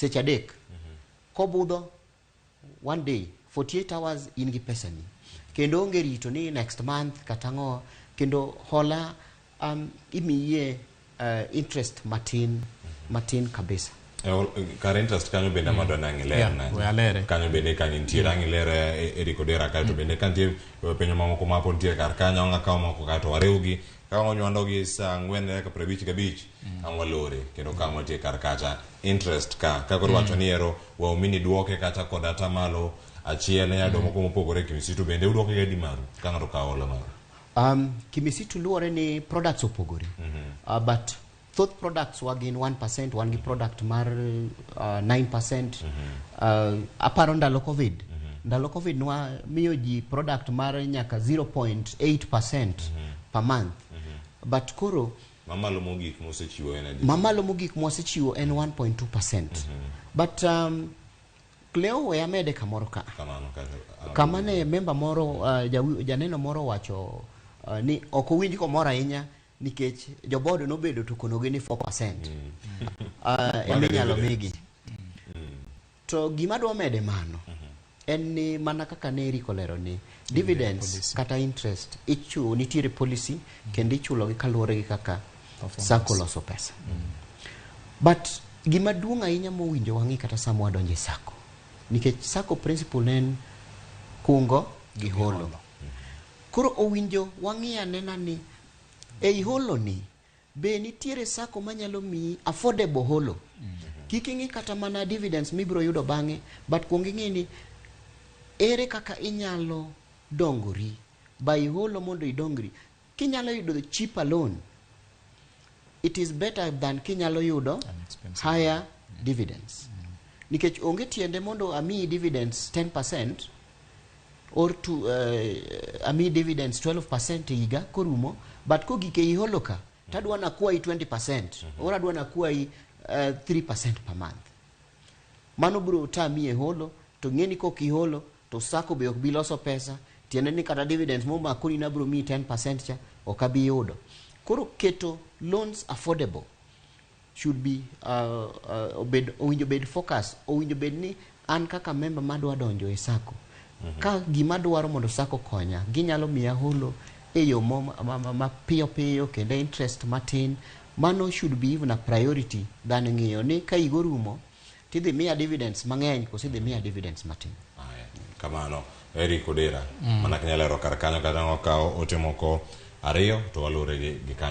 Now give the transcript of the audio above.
Seche 3 kobudho, one day, 48 hours in gi pesani, kendo onge rito ni next month kata ang'o. Kendo hola imiyie interest matin matin kabisa. Kar interest kanyo bende amadwa ni ang' iler na. We alere. Kanyo bende ka nitiere ang' iler Eric Odera kae to bende ka nitie penjo mamoko ma pod nitie kar kanyo, ang' akaw moko kae to wariwgi ka wanywando gi saa 4:55 ang' walore kendo ka wantie kar kacha. Interest ka koro wacho ni ero waumini duoke kata kod 1% ne yudo moko mopogore. Kimisitu bende udwoke gadi maru ka ng'ato okawo hola maru? Kimisitu luwore ni products opogore, but thoth products wa gin 1%. Wan gi product mar 9%. Aparo ndalo COVID, ndalo COVID nwa miyo ji product mar nyaka 0.8% per month, but koro Mamalo mogik mosechiwo en adi? Mamalo mogik mwasechiwo en 1.2%. But Cleo, we amede kamoro ka. Kamano kata Kama ne member moro, janeno moro wacho ni ok owinj komor ahinya nikech joboard nobedo to konogi ni 4% ema inyalo migi. To gima dwa mede mano en ni mana kaka ne Eric olero ni dividends policy. Kata interest ichulo, nitiere policy kendo ichulogi kaluwore gi kaka Performance. Sacco loso pesa. But gima duong' ahinya mowinjo wang'i kata sama wadonjo e sacco, nikech sacco principle ne en kungo gi holo, koro owinjo wang'i anena ni ei holo ni be nitiere sacco manyalo miyi affordable holo. Kik ing'i kata mana dividends mibiro yudo bang'e, but kuong ing'i ni ere kaka inyalo dongori by holo mondo idongri. Kinyalo yudo cheaper loan, it is better than kinyalo yudo An expensive. Higher dividends, nikech onge tiende mondo amiyi dividends 10% or to amiyi dividends 12% e higa korumo, but kogik ei holo ka tadwa nakwayi 20% or adwa nakwayi 3% per month. Mano biro tami e holo. To ng'eni kok iholo to sacco be ok bi loso pesa. Tiende ni kata dividends momakoni nabiro miyi 10% cha ok abi yudo. Koro keto loans affordable should be obed, owinjo bed focus. Owinjo bed ni an kaka member madwa donjo e sacco ka gima dwaro mondo sacco konya, ginyalo miya holo e yo ma piyo piyo kendo interest matin. Mano should be even a priority than ng'iyo ni ka higa orumo tidhi miya dividends mang'eny koso idhi miya dividends matin. Aya, kamano Eric Odera mana kinyalo lero kar kanyo kata okawo ote moko ariyo to walure gi kanyo.